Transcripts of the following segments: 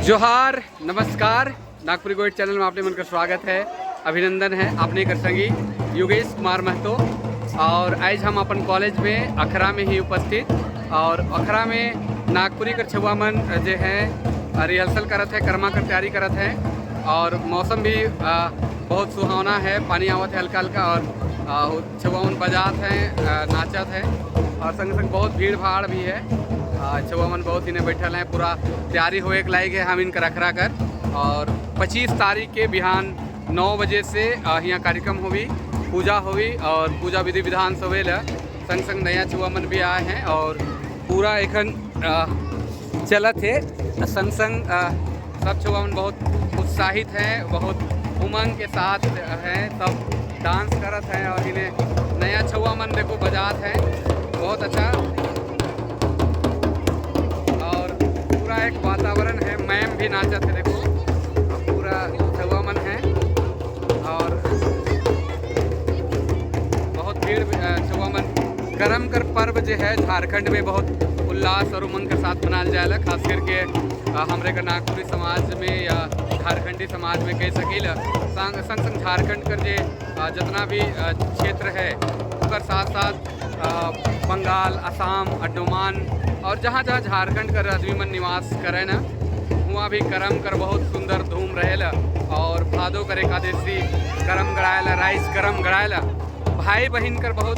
जोहार, नमस्कार। नागपुरी गोइट चैनल में आपने मन का स्वागत है, अभिनंदन है। आपने कर संगी योगेश कुमार महतो और आज हम अपन कॉलेज में अखरा में ही उपस्थित और अखरा में नागपुरी कर छुआ मन जे हैं रिहर्सल करत है, करमा कर तैयारी करत है और मौसम भी बहुत सुहावना है। पानी आवत है हल्का हल्का और छुआ मन बजात हैं, नाचत हैं और संग संग बहुत भीड़ भाड़ भी है। छुआ मन बहुत इन्हें बैठल हैं। पूरा तैयारी होए के लायक है हम इनकर अखरा कर और 25 तारीख के बिहान 9 बजे से यहाँ कार्यक्रम होवी, पूजा होवी और पूजा विधि विधान सवेल। संग संग नया छुआ मन भी आए हैं और पूरा एखन चलत है। संग संग सब छुआ मन बहुत उत्साहित हैं, बहुत उमंग के साथ हैं, सब डांस करत हैं और इन्हें नया छुआ मन देखो बजात हैं, बहुत अच्छा और पूरा एक वातावरण है। मैम भी नाचत है देखो, पूरा छुआ मन है और बहुत भीड़ छुआ मन। करम कर पर्व जो है झारखंड में बहुत उल्लास और उमंग के साथ मनाल जाएला। खास करके हमरे का नागपुरी समाज में या झारखंडी समाज में कह सकील। संग संग संग झारखंड कर जे जितना भी क्षेत्र है, ओकर साथ साथ बंगाल, असम, अंडमान और जहाँ जहाँ झारखंड कर आदमी मन निवास करे ना, वहाँ भी करम कर बहुत सुंदर धूम रहेला और भादो कर एकादशी करम गड़ाएला, राइस करम गड़ाएला। भाई बहन कर बहुत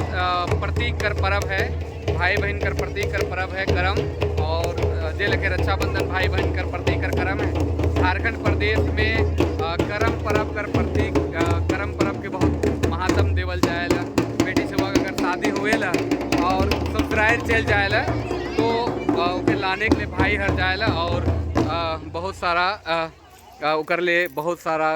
प्रतीक कर पर्व है। भाई बहन कर प्रतीक कर पर्व है करम और जे लेके रक्षाबंधन भाई बहन कर प्रतीक कर करम है। झारखंड प्रदेश में करम पर्व कर प्रतीक, करम पर्व के बहुत महात्म देवल जाएला। बेटी छुआ अगर शादी हुएला और ससुराल चल जाएला तो ओके लाने के लिए भाई हर जाएला और बहुत सारा ओकर ले बहुत सारा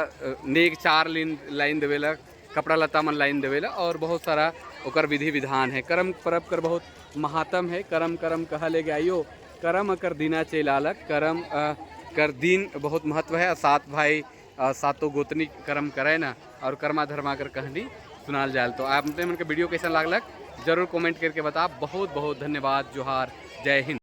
नेक चार लाइन लाइन देवेला, कपड़ा लत्ता मन लाइन देवेला और बहुत सारा ओकर विधि विधान है। करम पर्व कर बहुत महात्म है। करम करम कहा ले आइयो, करम अकर दिना चलालक। करम कर दिन बहुत महत्व है। सात भाई, सातों गोतनी करम करे ना और कर्मा धर्मा कर कहानी सुनाल जाए। तो आप मन के वीडियो कैसा लागलक, जरूर कमेंट करके बता। बहुत बहुत धन्यवाद। जोहार, जय हिंद।